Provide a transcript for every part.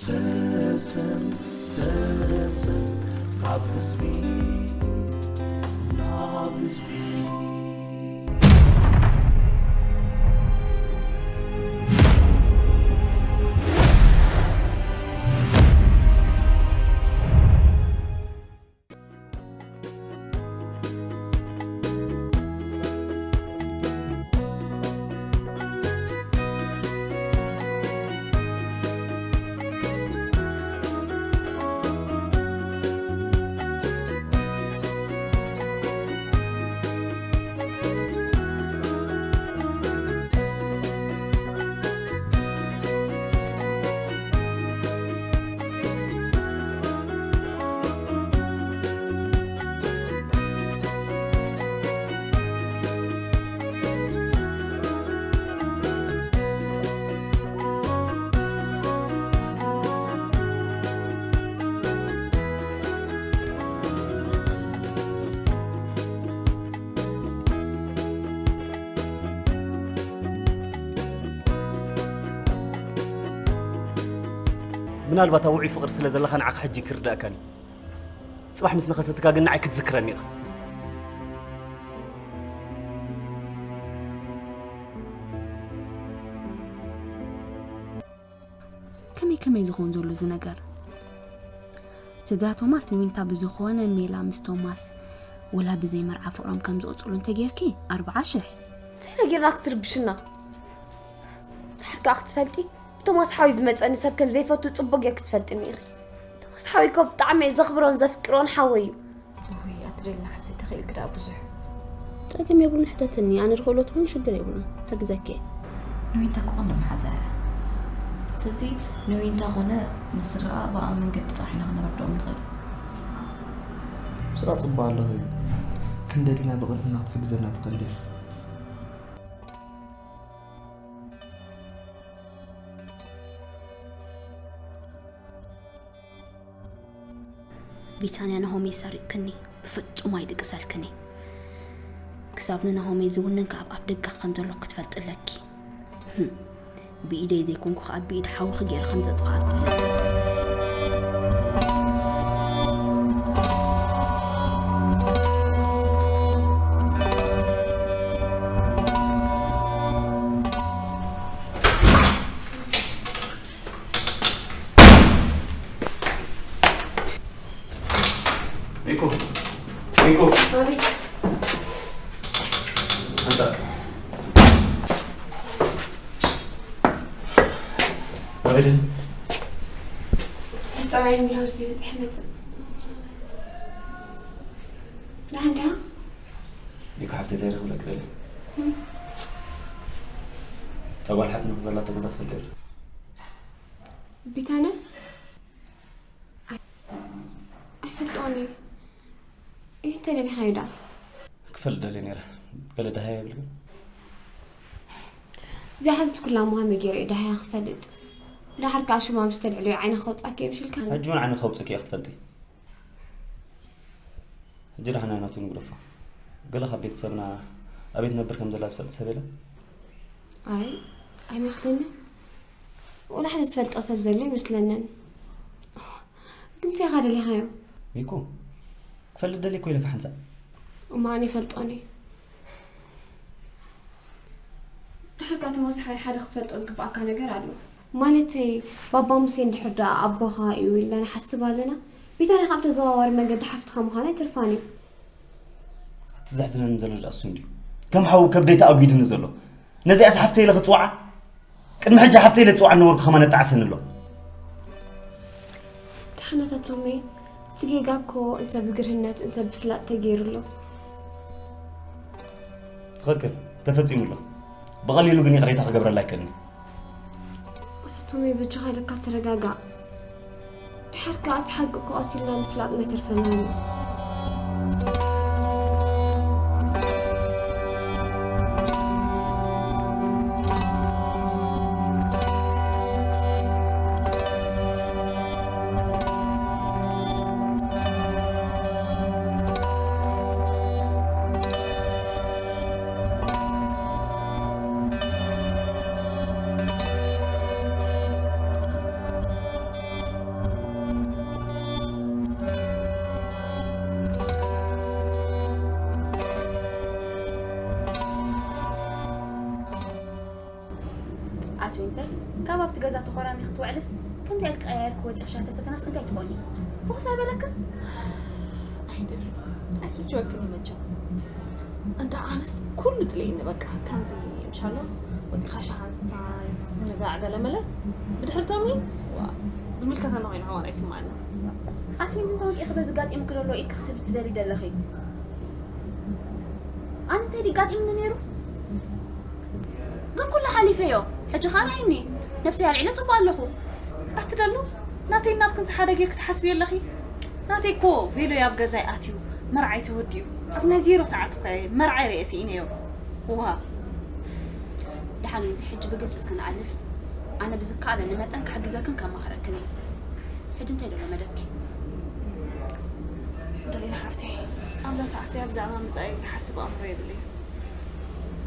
ሰሰን ሰሰን ካብ ህዝቢ ናብ ህዝቢ። ምናልባት ኣብ ውዑይ ፍቕሪ ስለ ዘለኻ ንዓኻ ሕጂ ክርዳእካን እዩ። ጽባሕ ምስ ነኸሰትካ ግን ንዓይ ክትዝክረኒ ኢኻ። ከመይ ከመይ ዝኸውን ዘሎ እዚ ነገር? ስድራ ቶማስ ንዊንታ ብዝኾነ ሜላ ምስ ቶማስ ወላ ብዘይ መርዓ ፍቕሮም ከም ዝቕጽሉ እንተጌርኪ ኣርብዓ ሽሕ። እንታይ ነጊርና ክትርብሽና? ድሓር ከኣ ክትፈልጢ፣ ቶማስ ሓወይ ዝመጸኒ ሰብ ከም ዘይፈቱ ጽቡቕ ጌርኪ ትፈልጥኒ ኢኺ። ቶማስ ሓወይ እኮ ብጣዕሚ እየ ዘኽብሮን ዘፍቅሮን ሓወይ እዩ። እውይ፣ ኣትሪልና ሓፍተይ፣ ተኽኢልኪ ደኣ ብዙሕ። ጸገም የብሉን፣ ሕተትኒ። ኣነ ዝኽእሎ ትኾን ሽግር የብሉን። ሓግዘኪ እየ። ንዊንታ እኮ ቀንዲ መሓዛ እያ። ስለዚ ንዊንታ ኮነ ንስድራኣ ብኣብ መንገዲ ጥራሕ ኢና ክነረድኦም ንኽእል። ስራ ጽቡቕ ኣለኺ እዩ። ክንደድና ብቕንዕና ክትሕግዘና ትኽእል ዲኺ? ቢታንያ፣ ናሆመይ ሰሪቕክኒ፣ ብፍጹም ኣይድቅሰልክን እየ። ክሳብ ንናሆመይ ዝውንን ከኣ ኣብ ኣፍ ደገ ከም ዘለኹ ክትፈልጢ ኣለኪ። ህም፣ ብኢደይ ዘይኮንኩ ከኣ ብኢድ ሓውኺ ገይረ ከም ዘጥፍኣኪ ፍለጢ። ሚኩ፣ ሚኩ። ኣቤት። ኣንጻር። ወይደን። ሰብ ጸውዒ ብለው እዚ በጺሐ መጽእ። ደሓን ዲኻ? ሚኩ ሓፍተይ፣ እንታይ ክብለኪ ደልየ? እም። እታ ጓል ሓትኒ ዘላቶ ገዛ ትፈልጥዮ ዶ? ቢታንያ? ኣይ-፣ ኣይፈልጥኦን እየ። እይ፣ እንታይ ደሊኻዮ ደኣ? ክፈልጥ ደልየ ነይረ። ገለ ደሃያ የብልክን? እዚኣ ሓቲት ኩላ ምዃን መጌረ እየ ደሃያ ክፈልጥ። ደሓር ከኣ ሽማ ምስ ተልዕልዮ ዓይነ ከውጻኪ እየ ምሽልካ? ሕጂ እውን ዓይነ ከውጽኪ እየ ክትፈልጢ። ሕጂ ደሓና ናቱ ንግደፎ። ገለ ካብ ቤተሰብና ኣበይ ትነብር ከም ዘላ ዝፈልጥ ሰብ የለን? ኣይ፣ ኣይመስለንን። ወላ ሓደ ዝፈልጦ ሰብ ዘሎ ኣይመስለንን። ግን እንታይ ኢኻ ደሊኻዮ? ሚኩ፣ ክፈልጥ ደልየ እኮ ኢለካ ሓንሳእ። እሞ ኣነ ይፈልጦን እየ። ድሕር ከኣ እቲ መሳሓይ ሓደ ክትፈልጦ ዝግብኣካ ነገር ኣሎ። ማለተይ፣ ባባ ሙሴ እንድሕር ደኣ ኣቦኻ እዩ ኢልና ንሓስብ ኣለና። ቢታንያ ካብ ተዘዋዋሪ መንገዲ ሓፍትኻ ምዃና ኣይተርፋን እዩ። እቲ ዘሕዝነኒ ዘሎ ደኣ እሱ እንድዩ። ከም ሓው ከብደይ ተኣጒድኒ ዘሎ። ነዚኣስ ሓፍተይ ኢለ ክጽውዓ? ቅድሚ ሕጂ ሓፍተይ ኢለ ዝጽውዓ ነበርኩ ከማን ኣጣዕሰኒ ኣሎ። ደሓን ኣታ ቶሜ፣ እቲ ጌጋ እኮ እንተ ብግርህነት እንተ ብፍላጥ ተገይሩ ኣሎ። ትኽክል፣ ተፈጺሙ ኣሎ። ብቐሊሉ ግን ይቕሬታ ክገብረላ ኣይክእልን እየ። ኣታ ቶሜ፣ በጃኻ ኢለካ ተረጋጋእ። ድሓር ከኣ እቲ ሓቂ እኮ ቀስ ኢልና ምፍላጥና ኣይተርፈናን እዩ። ዕልስ ከምዚ ኢልክ ቀያየርክ ወፂኻ ሻሂ ተሰተናስ እንታይ ትኾኒ? ፍኹስ ኣይበለክን? ኣይደል ኣይሰልችወክን እዩ መቸም። እንዳ ኣነስ ኩሉ ፅልኢኒ በቃ ከምዚ ምሻሎ ወፂኻ ሻሃ ምስታይ ዝንጋዕ ገለመለ ብድሕርቶም እዩ ዋ ዝምልከተና ኮይኑ ሕማቕ ኣይስማዓኒ። ኣቲ ንምንታይ ወፂኺ በዚ ጋጢምኪ ደሎ ኢልኪ ክትብል ትደሊ ደለኺ? ኣነ እንታይ ድዩ ጋጢምኒ ነይሩ? ግን ኩሉ ሓሊፈዮ። ሕጂ ኸኣ ርኣይኒ። ነብሰይ ኣልዒለ ጽቡቕ ኣለኹ። ኣቲ ደሉ ናተይ ናትክን ዝሓደ ጌርኪ ትሓስብዮ ኣለኺ? ናተይ እኮ ቬሎይ ኣብ ገዛይ ኣትዩ መርዓይ ተወዲኡ ኣብ ናይ ዜሮ ሰዓት እኳ እየ መርዓይ ርእየ ስኢነዮ። ውሃ ደሓን እንቲ ሕጂ ብግልጺ እስኪ ንኣልል። ኣነ ብዝከኣለኒ መጠን ክሕግዘክን ከማኽረክን እየ። ሕጂ እንታይ ደሎ መደብኪ? ደሊና ሓፍተይ ኣብዛ ሰዓት እዚኣ ብዛዕባ ምጻኢ ዝሓስብ ኣእምሮ የብለይ።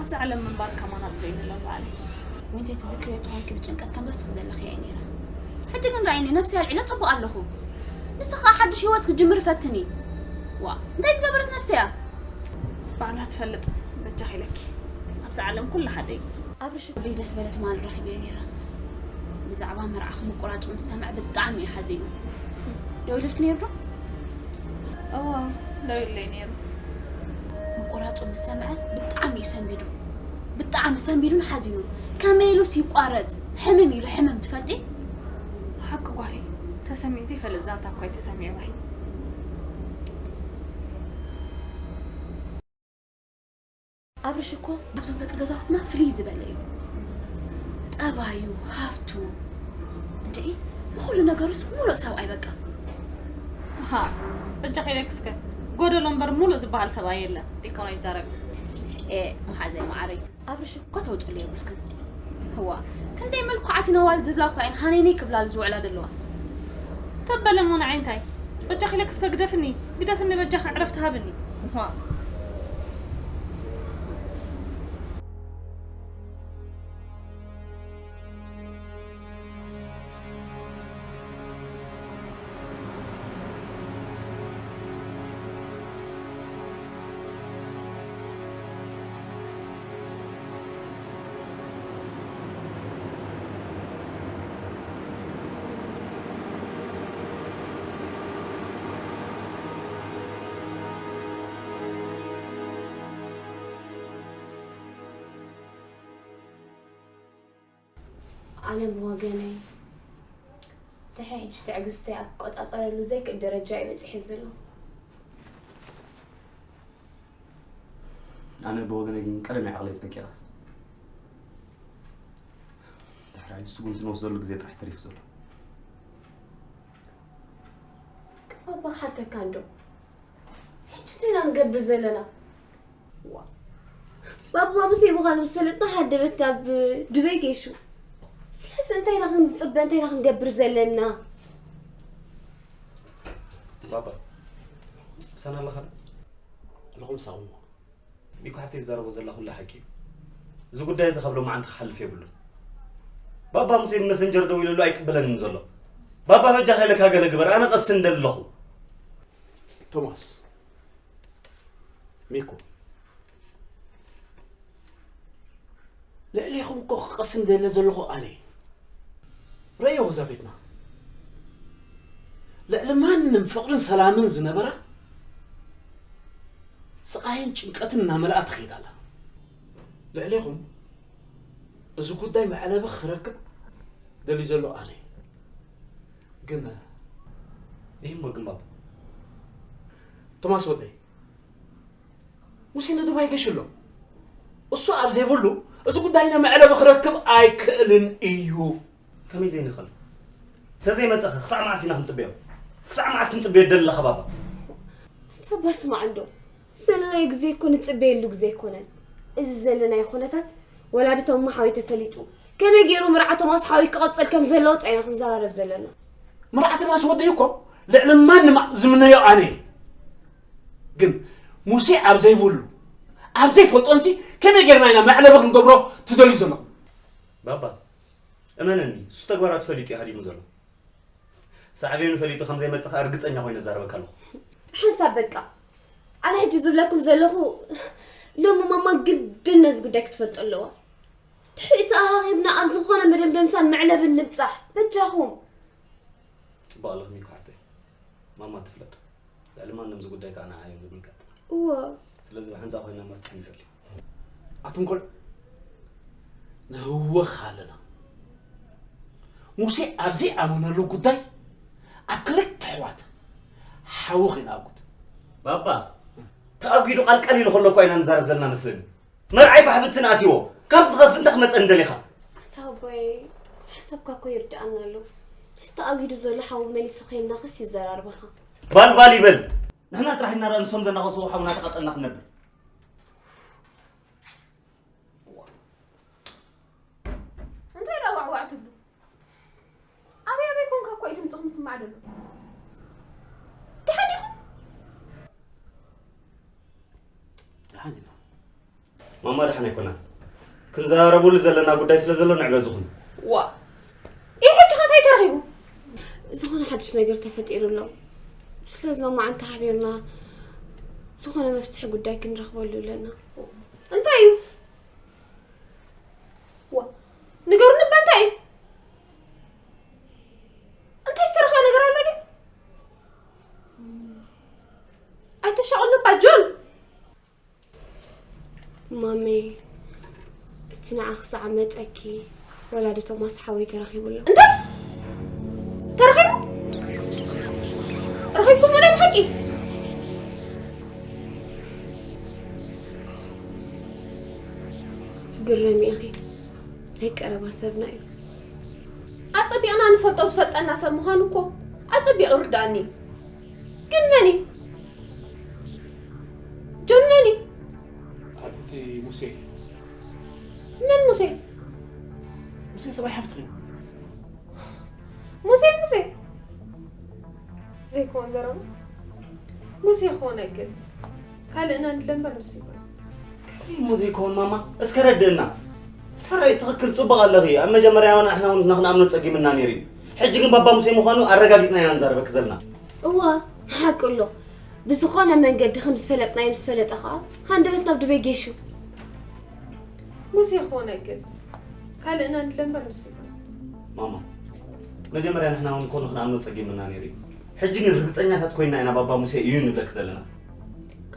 ኣብዛ ዓለም ምንባር ከማን ኣጽሊእኒ ኣሎ ባዕለይ። ወይንተ ትዝክርዮ ተኾንኪ ብጭንቀት ከምዛ ስኺ ዘለኺ እየ ነይረ። ሕጂ ግን ርኣይኒ ነብሰይ ኣልዒለ ጽቡቕ ኣለኹ። ንስኺ ከኣ ሓድሽ ህይወት ክትጅምሪ ፈትኒ። ዋእ እንታይ ዝገበረት ነብሰይ እያ? ባዕላ ትፈልጥ በጃኺ ኢለኪ። ኣብዛ ዓለም ኩሉ ሓደ እዩ። ኣብርሽ ልበይ ደስ ዝበለ ትማሊ ረኺበዮ ነይረ። ብዛዕባ መርዓኺ ምቁራጹ ምስ ሰምዐ ብጣዕሚ እዩ ሓዚኑ። ደዊሉልኪ ነይሩ ዶ? እወ ደዊሉለይ ነይሩ። ምቁራጹ ምስ ሰምዐ ብጣዕሚ እዩ ሰንቢዱ። ብጣዕሚ ሰንቢዱን ሓዚኑን። ከመይ ኢሉስ ይቋረጽ? ሕምም ኢሉ ሕምም ትፈልጢ? ሓቂ ጓለይ ተሰሚዑ ዘይፈልጥ ዛንታ እኳ እዩ ተሰሚዑ ባሂ። ኣብርሽ እኮ ካብዞም ደቂ ገዛውትና ፍልይ ዝበለ እዩ። ጠባዩ፣ ሃፍቱ፣ እንድዒ ብኹሉ ነገሩስ ሙሉእ ሰብኣይ በቃ። ሃ በጃኺ ኢለኪ እስከ ጎደሎ እምበር ሙሉእ ዝበሃል ሰብኣይ የለን። ዲኮር ኣይዛረብን። ኤእ መሓዘይ መዓረይ ኣብርሽ እኮ ተውፅሉ የብልክን። ህዋ ክንደይ ምልኩዓት ኢና ዋል ዝብላ እኳ እየን ሃነይነይ ክብላሉ ዝውዕላ ዘለዋ። ተበለ እሞ ንዓይ እንታይ በጃኺ ኢለኪ እስከ ግደፍኒ ግደፍኒ በጃኺ ዕረፍቲ ሃብኒ። እዋ ኣነ ብወገነይ ድሕሪ ሕጂ ትዕግስተይ ኣብ ክቆጻጸረሉ ዘይክእል ደረጃ እየ በጺሐ ዘለኹ። ኣነ ብወገነይ ግን ቀደም እየ ዓቕለይ ጸንቂቐ። ድሕሪ ሕጂ ስጉምቲ ንወስደሉ ግዜ ጥራሕ ተሪፉ ዘሎ። ካብ ኣቦ ክሓተካ እንዶ ሕጂ እንታይ ኢና ንገብር ዘለና? ዋ ባባ ሙሴ ምዃኑ ምስ ፈለጥና ሃደበት ናብ ዱበይ ገይሹ። ስለዚ እንታይ ኢና ክንጽበ እንታይ ኢና ክንገብር ዘለና? ባባ ምሳና ኣለኻ ዶ? ኣለኹ ምሳኹም። ሚኮ ሓፍተይ ዝዛረቦ ዘላ ኩሉ ሓቂ እዩ። እዚ ጉዳይ እዚ ካብ ሎማዓንቲ ክሓልፍ የብሉን። ባባ ሙሴ ብመሰንጀር ደዊሉሉ ኣይቅበለንን ዘሎ። ባባ በጃኻ ኢለካ ገለ ግበር ኣነ ቀስን ደለኹ። ቶማስ ሚኮ ልዕሌኹም እኮ ክቐስን ደለ ዘለኹ ኣነ እየ። ረእይዎ እዛ ቤትና ልዕሊ ማንም ፍቕርን ሰላምን ዝነበራ ስቓይን ጭንቀትን እናመልኣ ትኸይድ ኣላ። ልዕሌኹም እዚ ጉዳይ መዕለቢ ክረክብ ደልዩ ዘሎ ኣነ እየ። ግን ይህም ወግን ባባ ቶማስ ወደይ ሙሴ ንዱባይ ገሹ ኣሎ። እሱ ኣብ ዘይብሉ እዚ ጉዳይና መዕለቢ ክረክብ ኣይክእልን እዩ። ከመይ ዘይንኽእል? ተዘይመጸኸ ክሳዕ መዓስ ኢና ክንጽበዮ? ክሳዕ መዓስ ክንጽበዮ ደለኻ ባባ? ኣንታ ባባ ስማዕ እንዶ ዘለናዮ ግዜ እኮ ንጽበየሉ ግዜ ኣይኮነን። እዚ ዘለናዮ ኩነታት ወላዲቶም እሞ ሓወይ ተፈሊጡ ከመይ ገይሩ መርዓ ቶማስ ሓወይ ክቐጽል ከም ዘለዎ ጥራይ ኢና ክንዘራረብ ዘለና። መርዓ ቶማስ ወደይ እኮ ልዕሊ ማንም ዝምነዮ ኣነ እየ። ግን ሙሴ ኣብ ዘይብሉ ኣብ ዘይፈልጦንሲ ከመይ ጌርና ኢና መዕለቢ ክንገብሮ ትደልዩ ዘለኹም? ባባ እመነኒ እሱ ተግባራቱ ፈሊጡ እዩ ሃዲሙ ዘሎ። ሳዕቤኑ ፈሊጡ ከም ዘይመጽእ ከኣ ርግጸኛ ኮይነ እዛረበካ ኣለኹ። ሓንሳብ በቃ ኣነ ሕጂ ዝብለኩም ዘለኹ ሎሚ ማማ ግድን ነዚ ጉዳይ ክትፈልጦ ኣለዋ። ድሕሪኡ ተኣኻኺብና ኣብ ዝኾነ መደምደምታን መዕለብን ንብጻሕ። በጃኹም። ጽቡቕ ኣለኹም ኢኹ ሓፍተይ። ማማ ትፍለጥ። ልዕሊ ማንም እዚ ጉዳይ ከኣ ንዓይ እዩ ዝምልከት። እወ። ስለዚ ብሓንሳእ ኮይና መፍትሒ ንደሊ። ኣቱም ቆልዑ፣ ንህወኽ ኣለና። ሙሴ ኣብ ዘይኣመነሉ ጉዳይ ኣብ ክልተ ኣሕዋት ሓዊ ከይንኣጉድ። ባባ፣ ተኣጒዱ ቃልቃል ኢሉ ከሎ እኮ ኢና ንዛረብ ዘለና መስለኒ። መርዓይ ፋሕ ብትን ኣትይዎ። ካብ ዝኸፍ እንታይ ክመጸኒ ደሊኻ? ኣታ ኣቦይ፣ ሓሳብካ እኮ ይርድኣና ኣሎ። ነዚ ተኣጒዱ ዘሎ ሓዊ መሊሱ ከይናኸስ ይዘራርበኻ። ባል ባል ይበል። ንሕና ጥራሕ ኢና ንሶም ዘናኸሱ ሓዊ እናተቓጸልና ክንነብር። እንታይ ደኣ ዋዕዋዕ ትብሉ? ኣበይ ኣበይ ኮንካ እኮ እዩ ድምፅኹም ዝስማዕ ዘሎ? ደሓን ዲኹም? ደሓን ኢና። ማማ ደሓን ኣይኮናን። ክንዘራረበሉ ዘለና ጉዳይ ስለ ዘሎ ንዕበ ዝኹን። ዋ! ይህ ሕጂ ኸ እንታይ ተረኺቡ? ዝኾነ ሓድሽ ነገር ተፈጢሩ ኣሎ። ስለዚ ሎማዓንቲ ሓቢርና ዝኾነ መፍትሒ ጉዳይ ክንረኽበሉ ኣለና። እንታይ እዩ? ዋ፣ ንገሩኒ እባ እንታይ እዩ? እንታይ ዝተረኽበ ነገር ኣሎ ድዩ? ኣይተሻቕሉ እባ ጆን። ማሜ፣ እቲ ንዓኺ ዝዓመጸኪ ወላዲ ቶማስ ሓወይ ተረኺቡ ኣሎ። እንታይ? ተረኺቡ? ረኺብኩሞ ናይ ብሓቂ? ትግረሚ ኢኺ። ናይ ቀረባ ሰብና እዩ። ኣጸቢቕና ንፈልጦ ዝፈልጠና ሰብ ምዃኑ እኮ ኣጸቢቑ ይርድኣኒ እዩ። ግን መን እዩ? ጆን መን እዩ? ኣቲ ሙሴ። መን ሙሴ? ሙሴ ሰብኣይ ሓፍትኺ። ሙሴ፣ ሙሴ። ዘይኮን ዘረባ። ሙሴ ክኾን ኣይክእል። ካልእና ንለ እምበር ንሱ ይኮን። ከመይ ሙሴ ይኮን ማማ? እስከ ረድእና። ሕራይ ትኽክል ጽቡቕ ኣለኺ። ኣብ መጀመርያ እውን ንሕና እውን ንኽንኣምኖ ጸጊምና ነይሩ እዩ። ሕጂ ግን ባባ ሙሴ ምዃኑ ኣረጋጊጽና ኢና ንዛረበኪ ዘለና። እዋ፣ ሓቂ ኣሎ። ብዝኾነ መንገዲ ከም ዝፈለጥናዮ ምስ ፈለጠ ኸኣ፣ ሃንደበት ናብ ዱበይ ጌሹ። ሙሴ ክኾን ኣይክእል። ካልእና ንለ እምበር ንሱ ይኮን። ማማ፣ መጀመርያ ንሕና እውን እኮ ንኽንኣምኖ ጸጊምና ነይሩ እዩ። ሕጂ ግን ርግጸኛታት ኮይና ኢና ባባ ሙሴ እዩ ንብለኪ ዘለና።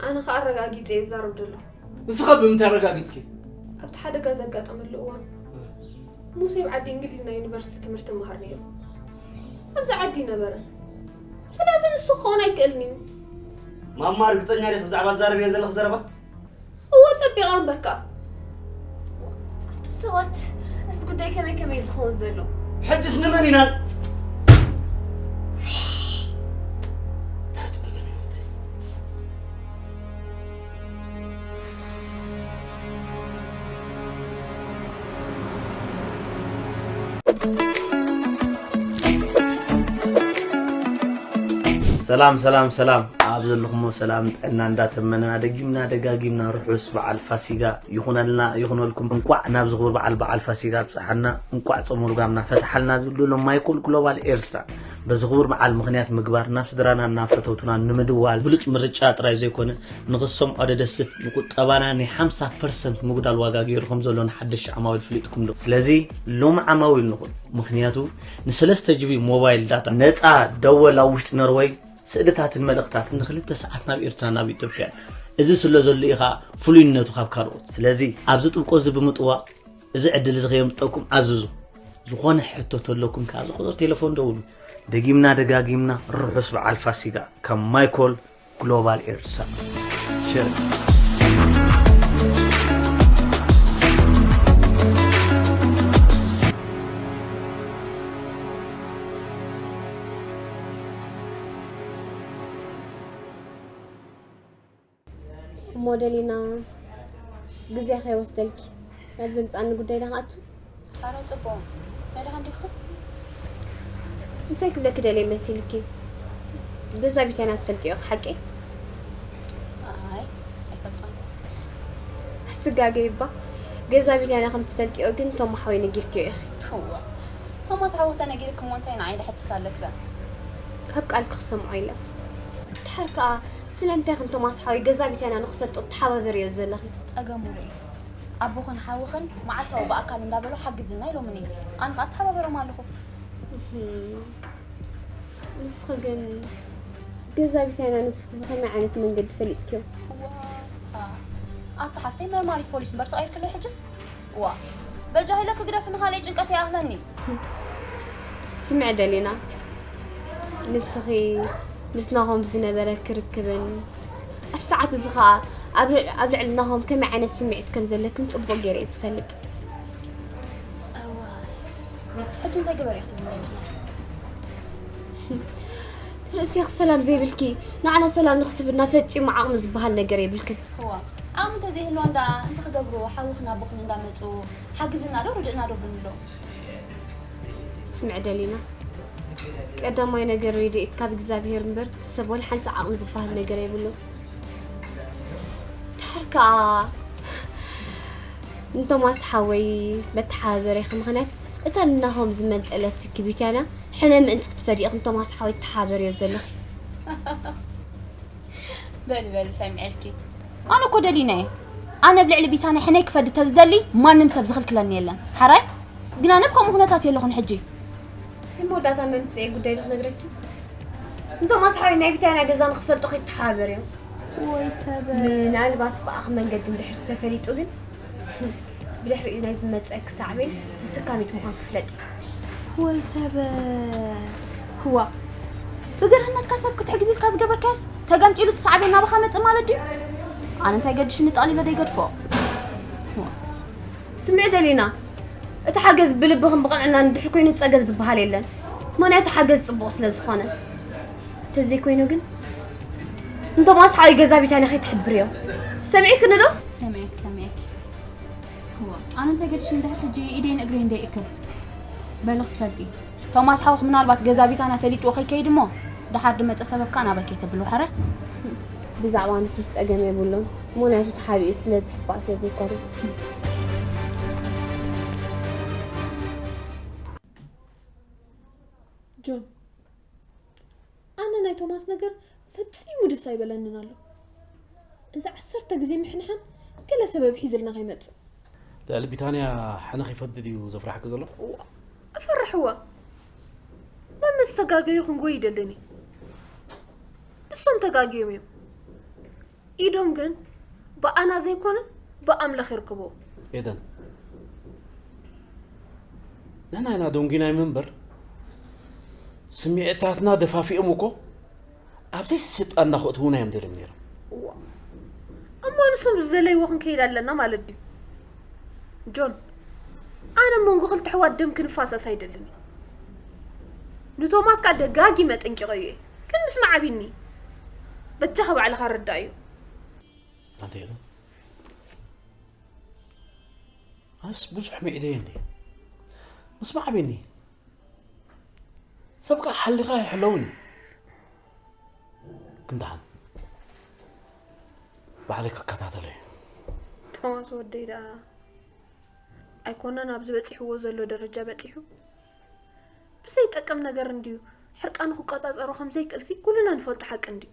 ኣነ ኸኣ ኣረጋጊጸ እየ ዝዛረብ ዘለኹ። ንስኻ ብምንታይ ኣረጋጊጽኪ? ኣብቲ ሓደጋ ዘጋጠመሉ እዋን፣ ሙሴ ኣብ ዓዲ እንግሊዝ ናይ ዩኒቨርሲቲ ትምህርቲ ይመሃር ነይሩ። ኣብዚ ዓዲ ኣይነበረን። ስለዚ ንሱ ክኸውን ኣይክእልን እዩ። ማማ፣ ርግጸኛ ዲኺ ብዛዕባ ዝዛረብዮ ዘለኺ ዘረባ? እወ፣ ጸቢቐ እምበር ከኣ። ኣቱም ሰባት፣ እዚ ጉዳይ ከመይ ከመይ ዝኸውን ዘሎ? ሕጅስ ንመን ኢና? እታ ጸገም ህይወተይ። ሰላም፣ ሰላም፣ ሰላም። ኣብ ዘለኹሞ ሰላም ጥዕና እንዳተመነና፣ ደጊምና ደጋጊምና ርሑስ በዓል ፋሲጋ ይኹነልና፣ ይኹነልኩም። እንቋዕ ናብዚ ክቡር በዓል፣ በዓል ፋሲጋ ኣብጽሓና፣ እንቋዕ ጾመ ልጓምና ፈትሓልና ዝብል ሎም ማይኮል ግሎባል ኤርትራ በዚ ክቡር በዓል ምኽንያት ምግባር ናብ ስድራና ናብ ፈተውትና ንምድዋል ብሉጽ ምርጫ ጥራይ ዘይኮነ፣ ንኽሰምዖ ደደስት ንቁጠባና ናይ ሓምሳ ፐርሰንት ምጉዳል ዋጋ ገይሩ ከም ዘሎ ንሓደሽ ዓማዊል ፍሊጥኩም ዶ? ስለዚ ሎም ዓማዊል ንኹን። ምኽንያቱ ንሰለስተ ጂቢ ሞባይል ዳታ ነጻ ደወል ኣብ ውሽጢ ኖርወይ ስእልታትን መልእኽታትን ንኽልተ ሰዓት ናብ ኤርትራ ናብ ኢትዮጵያ። እዚ ስለ ዘሎ ኢኻ ፍሉይነቱ ካብ ካልኦት። ስለዚ ኣብዚ ጥብቆ እዚ ብምጥዋቕ እዚ ዕድል እዚ ከየምልጠኩም ኣዝዙ። ዝኾነ ሕቶ ተለኩም ከኣ ኣብዚ ቁጽሪ ቴሌፎን ደውሉ። ደጊምና ደጋጊምና ርሑስ በዓል ፋሲጋ ካብ ማይኮል ግሎባል ኤርትራ። ቸርስ። እሞ ደሊና ግዜ ከይወስደልኪ ናብ ዘምጻኒ ጉዳይ ዳኻ ኣቱ? ኣረ ጽቡቕ። ናይ ደሓን ዲኹ? እንታይ ክብለኪ ደልየ መሲልኪ? ገዛ ቢታና ትፈልጥዮ ሓቂ? ኣይ፣ ኣይፈልጦን። ኣትጋገይባ። ገዛ ቢታና ከም ትፈልጥዮ ግን ቶም ሓወይ ነጊርክዮ ኢኺ። እዋ። ቶማስ ሓወታ ነጊርክ እሞ እንታይ ንዓይ ድሕትስ ኣለክ ዳ? ካብ ቃልኪ ክሰምዖ ኢለ። ድሓር ከኣ ስለምንታይ ከም ቶማስ ሓወይ ገዛ ቢታና ንኽፈልጦ ተሓባበርዮ ዘለኺ? ጸገሙ ርኢ። ኣቦኽን ሓውኽን መዓልታዊ ብኣካል እንዳበሉ ሓግዝና ኢሎምኒ። ኣነ ኸዓ ኣተሓባበሮም ኣለኹ። ንስኺ ግን ገዛ ቢታንያ ንስኺ ብኸመይ ዓይነት መንገዲ ፈሊጥክዮ? ኣታ ሓፍተይ መርማሪት ፖሊስ እምበር ተቐይርክለይ ሕጅስ? ዋ በጃ ኢለ ክግደፍ ንኻልእ ጭንቀት ይኣኽለኒ። ስምዒ ደሊና ንስኺ ምስ ናሆም ዝነበረ ክርክብን ኣብ ሰዓት እዚ ኸዓ ኣብ ልዕ- ኣብ ልዕሊ ናሆም ከመይ ዓይነት ስምዒት ከም ዘለክን ጽቡቕ ገይረ እየ ዝፈልጥ። ሕጂ እንታይ ግበሪ ክትብልኒ ኢኺ? ርእሲኺ ሰላም ዘይብልኪ ንዓና ሰላም ንክትብልና ፈጺሙ ዓቕሚ ዝበሃል ነገር የብልክን። እዋ ዓቕሚ እንተዘይህልዋ እንዳ እንታይ ክገብሩ ሓውኽን ኣቦኽን እንዳመፁ ሓግዝና ዶ ርድእና ዶ ብንሎ። ስምዒ ደሊና ቀዳማይ ነገር ርድኢት ካብ እግዚኣብሄር እምበር ሰብ ወላ ሓንቲ ዓቕሚ ዝበሃል ነገር የብሉን። ድሓር ከኣ ንቶማስ ሓወይ መተሓባበሪኺ ምኽንያት እታ ንናሆም ዝመንጠለት ክቢትያና ሕነ ምእንቲ ክትፈድይኺ ንቶማስ ሓወይ ትተሓባበርዮ ዘለኺ። በሊ በሊ ሰሚዐልኪ። ኣነ እኮ ደሊና እየ። ኣነ ኣብ ልዕሊ ቢታንያ ሕነይ ክፈዲ ተዝደሊ ማንም ሰብ ዝኽልክለኒ የለን። ሓራይ ግን ኣነ ኣብ ከምኡ ኩነታት የለኹን ሕጂ። ግን መወዳእታ መምፅኤ ጉዳይ ዶ ክነግረኪ? እንቶም ኣስሓቢ ናይ ቢታንያ ገዛ ንክፈልጡ ከይተሓባበርዮም። ወይ ሰብ ምናልባት ብኣኽ መንገዲ እንድሕር ተፈሊጡ ግን ብድሕሪኡ ናይ ዝመፀ ክሳዕቤን ተሰካሚት ምዃን ክፍለጥ እዩ። ወይ ሰብ ህዋ ብግርህነትካ ሰብ ክትሕግዝ ኢልካ ዝገበርካያስ ተገምጢሉ እቲ ሳዕቤን ናባኻ መፅእ ማለት ድዩ? ኣነ እንታይ ገድሽኒ ጠቕሊለ ደይገድፎ። ስምዒ ደሊና እቲ ሓገዝ ብልብኽን ብቕንዕናን እንድሕር ኮይኑ ፀገም ዝበሃል የለን። ምኽንያቱ ሓገዝ ፅቡቕ ስለ ዝኾነ። ተዘይኮይኑ ግን እንቶም ኣስሓዊ ገዛ ቢታንያ ከይትሕብርዮ። ሰሚዕክኒ ዶ? ሰሚዐኪ ሰሚዐኪ። እዋ ኣነ እንታይ ገድሽኒ ድሕር ሕጂ ኢደይን እግረይን ደይእክብ። በሊ ክትፈልጢ። ቶማስ ሓውኺ ምናልባት ገዛ ቢታና ፈሊጥዎ ከይከይድ እሞ ድሓር ድመጸ ሰበብካ ናባይ ከይተብልዎ ሕረ። ብዛዕባ ንሱስ ጸገም የብሉን ምኽንያቱ ተሓቢኡ ስለ ዝሕባእ ስለ ዘይኮነ። ጆን ኣነ ናይ ቶማስ ነገር ፈጺሙ ደስ ኣይበለንን ኣሎ። እዚ ዓሰርተ ግዜ ምሕንሓን ገለ ሰበብ ሒዝልና ከይመጽእ። ልዕሊ ቢታንያ ሕነ ከይፈዲ ድዩ ዘፍርሓኪ ዘሎ? እዋ እፈርሕዋ መመስ ተጋገዩ ክንጎይ ይደልን እየ። ንሶም ተጋግዮም እዮም። ኢዶም ግን ብኣና ዘይኮነ ብኣምላኽ ይርክቦ። ኤደን ንሕና ኢና ደንጒናዮም እምበር ስምዒታትና ደፋፊኦም እኮ ኣብ ዘይስልጣንና ከእትዉና እዮም ደልዮም ነይሮም። እሞ ንሶም ዝደለይዎ ክንከይድ ኣለና ማለት ድዩ? ጆን ኣነ ኣብ መንጎ ክልተ ኣሕዋት ደም ክንፋሰስ ኣይደልን እየ። ንቶማስ ከኣ ደጋጊመ ኣጠንቂቐዮ እየ። ግን ምስማዕ ኣቢኒ። በጃኻ ባዕልኻ ርዳእዮ። ኣንተ የለን ኣነስ ብዙሕ መዒደየ እንዴ ምስማዕ ኣቢኒ። ሰብ ከኣ ሓሊኻ ኣይሕለውን እዩ። ክንደሓን ባዕለይ ክከታተሎ እየ። ቶማስ ወደይ ደኣ ኣይኮነን ኣብዚ በጺሕዎ ዘሎ ደረጃ በጺሑ። ብዘይጠቅም ነገር እንድዩ ሕርቃኑ ክቆጻጸሮ ከም ዘይክእልሲ ኩልና ንፈልጦ ሓቂ እንድዩ።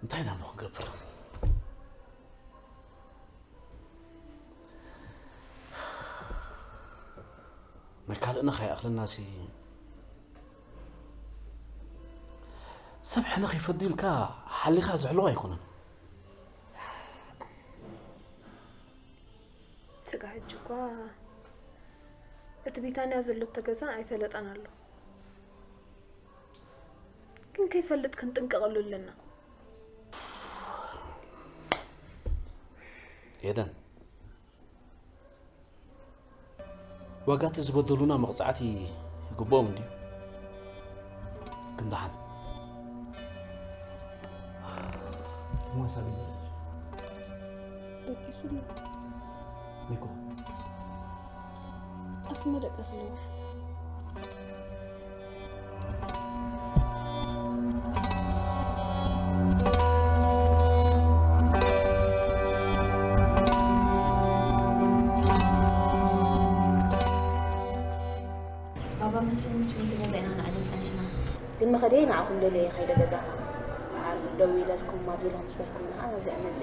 እንታይ ኢና እሞ ክገብር? ናይ ካልእና ከይኣኽለናሲ ሰብ ሕነ ከይፈዲ ኢልካ ሓሊኻ ዝሕልዋ ኣይኮነን። ስጋ ሕጂ እኳ እቲ ቢታንያ ዘሎቶ ገዛ ኣይፈለጠን ኣሎ። ግን ከይፈልጥ ክንጥንቀቐሉ ኣለና። ኤደን ዋጋ እቲ ዝበደሉና መቕጻዕቲ ይግብኦም እንድዩ። ግን ደሓን። ሞሳ ግን ደቂሱ። ደቂሱ ድዩ? ሚኮ። ኣብቲ መደቀሲ ኣለዎ ሓሳብ። ባባ መስፍን ምስ ዊንቲ ገዛ ኢና ንዕልል ጸኒሕና። ግን መኸደይ ንዓኹም ደልየ እየ ከይደ ገዛኻ። ደሓር ደዊለልኩም ኣብዚ ኣለኹ ምስ በልኩምኒ ኸዓ ናብዚኣ መጸ።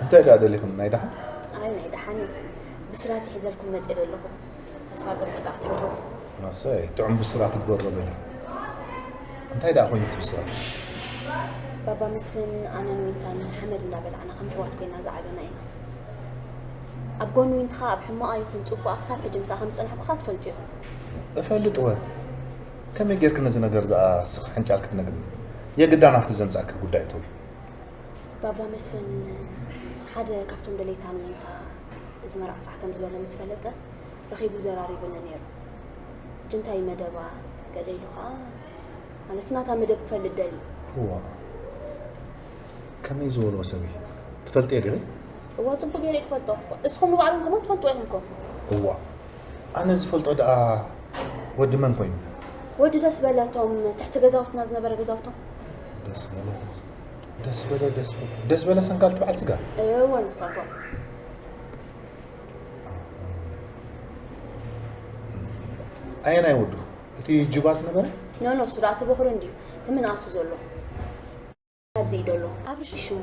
እንታይ ደኣ ደሊኹም ናይ ደሓን? ኣይ ናይ ደሓን እዩ። ብስራት ይሕዘልኩም መፅእ ዘለኹ። ተስፋ ገብር ደኣ ክትሕጎሱ። ኣሰይ፣ ጥዑም ብስራት ይግበሮ በለ። እንታይ ደኣ ኮይኑ እቲ ብስራት? ባባ መስፍን ኣነን ዊንታን ሓመድ እንዳበላዕና ከም ኣሕዋት ኮይና ዝዓበና ኢና። ኣብ ጎኒ ዊንትኻ ኣብ ሕማቓ ይኹን ፅቡቓ ክሳብ ሕጂ ምሳኣ ከም ዝፀናሕኩ ኸዓ ትፈልጡ ኢኹም። እፈልጥ እወ። ከመይ ጌርኪ ነዚ ነገር ደኣ ስኺ ሕንጫል ክትነግርኒ? የግዳ ናብቲ ዘምጻእኪ ጉዳይ እተዊ። ባባ መስፍን ሓደ ካብቶም ደለይታ ንዊንታ እዚ መርዓ ፋሕ ከም ዝበለ ምስ ፈለጠ ረኺቡ ዘራሪቡኒ ነይሩ። ሕጂ እንታይ መደባ ገለ ኢሉ ኸዓ ማለትስ ናታ መደብ ክፈልጥ ደልዩ። እዋ ከመይ ዝበልዎ ሰብ እዩ? ትፈልጥዮ ዲኺ? እዋ ጽቡቕ ገይረ እየ ዝፈልጦ። እስኹም ንባዕልኹም ከማን ትፈልጥዎ ኢኹም እኮ። እዋ ኣነ ዝፈልጦ ደኣ ወዲ መን ኮይኑ? ወዲ ደስ በለ እቶም ትሕቲ ገዛውትና ዝነበረ ገዛውቶም። ደስ በለ ደስ በለ ደስ በለ ደስ በለ ሰንጋል ትበዓል ስጋ? እወ ንሳቶም። ኣየናይ ወዱ? እቲ ጁባ ዝነበረ? ኖኖ እሱ ደኣ እቲ በኹሪ እንድዩ እቲ ምንኣሱ ዘሎ። ኣብዚ እዩ ዘሎ ኣብርሽ ሽሙ።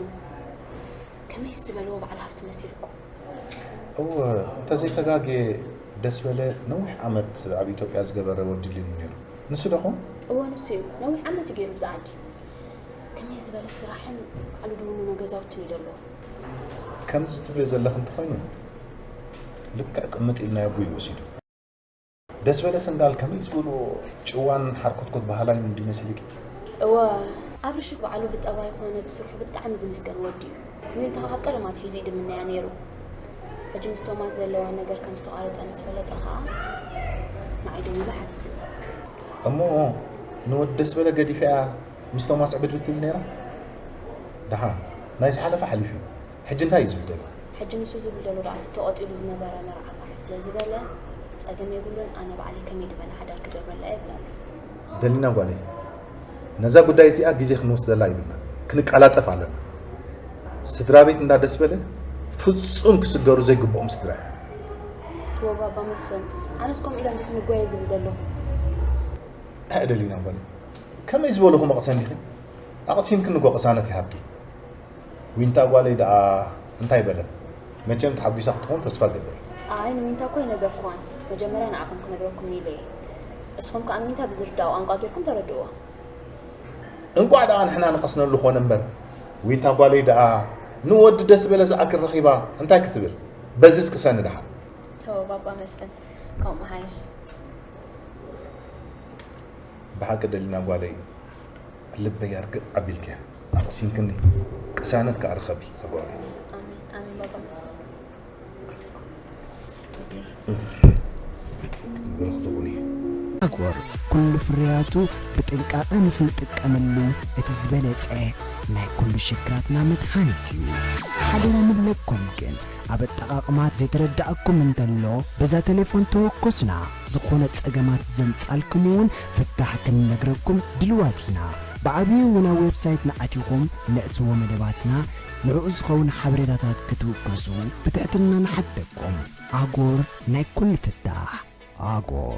ከመይስ ዝበልዎ በዓል ሃብቲ መሲልኩም? እወ እንተዘይተጋግየ ደስበለ ነዊሕ ዓመት ኣብ ኢትዮጵያ ዝገበረ ወዲ ድልዩኒ ነይሩ። ንሱ ዶ ኸውን? እወ ንሱ እዩ። ነዊሕ ዓመት እዩ ገይሩ ብዛ ዓዲ። ከመይ ዝበለ ስራሕን ባዕሉ ድውንኖ ገዛውትን እዩ ዘለዎ። ከምዚ ትብልዮ ዘለኺ እንተኾይኑ ልክዕ ቅምጥ ኢልናዮ ኣቦይ እዩ ወሲዱ። ደስበለ ሰንጋል ከመይ ዝበሎ ጭዋን ሓርኮትኮት በሃላይን እንድዩ መሲልኪ። እወ ኣብርሽ ባዕሉ ብጠባዩ ኮነ ብስርሑ ብጣዕሚ ዝምስገን ወዲ እዩ። ንዊንታ ካብ ቀደም ኣትሒዙ ይድምነያ ነይሩ። ሕጂ ምስ ቶማስ ዘለዋ ነገር ከም ዝተቋረጸ ምስ ፈለጠ ከኣ ንዓይ ደዊሉ ሓቲቱኒ። እሞ ንወዲ ደስበለ ገዲፈያ ምስ ቶማስ ዕብድብድ ትብል ነይራ? ደሓን ናይ ዝሓለፈ ሓሊፉ እዩ። ሕጂ እንታይ እዩ ዝብል ዘሎ? ሕጂ ንሱ ዝብል ዘሎ ደኣ እቲ ተቖጺሩ ዝነበረ መርዓ ፋሕ ስለ ዝበለ ጸገም የብሉን ኣነ ባዕለይ ከመይ ዝበለ ሓዳር ክገብረላ እየ እብል ኣሎ። ደሊና ጓለይ ነዛ ጉዳይ እዚኣ ግዜ ክንወስደላ ይብልና ክንቀላጠፍ ኣለና። ስድራ ቤት እንዳ ደስበለ ፍጹም ክስገሩ ዘይግብኦም ስድራ እዮም። እወ ባባ መስፍን ኣነስ ከምኡ ኢለ እንዲኺ ንጎየ ዝብል ዘለኹ። ኣይ ደሊና ጓለይ ከመይ ዝበልኹ መቕሰን ዲኺ? ኣቕሲንክኒ እኮ ቅሳነት ይሃብኪ። ዊንታ ጓለይ ደኣ እንታይ በለት? መቸም ተሓጒሳ ክትኾን ተስፋ እገብር። ኣይ ንዊንታ እኮ ኣይነገርክዋን። መጀመርያ ንዓኹም ክነግረኩም ኢለ እየ። እስኹም ከኣ ንዊንታ ብዝርድኣ ቋንቋ ጌርኩም ተረድእዋ። እንቋዕ ደኣ ንሕና ንቐስነሉ ኾነ እምበር ዊንታ ጓለይ ደኣ ንወዲ ደስበለ ዝኣክል ረኺባ እንታይ ክትብል? በዚስ ቅሰኒ ደሓን። እወ ባባ መስፍን ከምኡ ምሓይሽ። ብሓቂ ደሊና ጓለይ ልበይ ኣርግእ ኣቢልክያ ኣቕሲንክኒ ቅሳነት ከኣ ርኸቢ ሰጓሪ ኣጎር ኩሉ ፍርያቱ ብጥንቃቐ ምስ ንጥቀመሉ እቲ ዝበለጸ ናይ ኩሉ ሽግራትና መድሃኒት እዩ። ሓደራ ንብለኩም ግን ኣብ ኣጠቓቕማ ዘይተረዳእኩም እንተሎ በዛ ቴሌፎን ተወከሱና። ዝኾነ ጸገማት ዘምጻልኩም እውን ፍታሕ ክንነግረኩም ድልዋት ኢና። ብዓብዩ እውን ኣብ ዌብሳይትና ኣቲኹም ነእትዎ መደባትና ንዕኡ ዝኸውን ሓበሬታታት ክትውከሱ ብትሕትና ንሓተኩም። ኣጎር ናይ ኩሉ ፍታሕ። ኣጎር።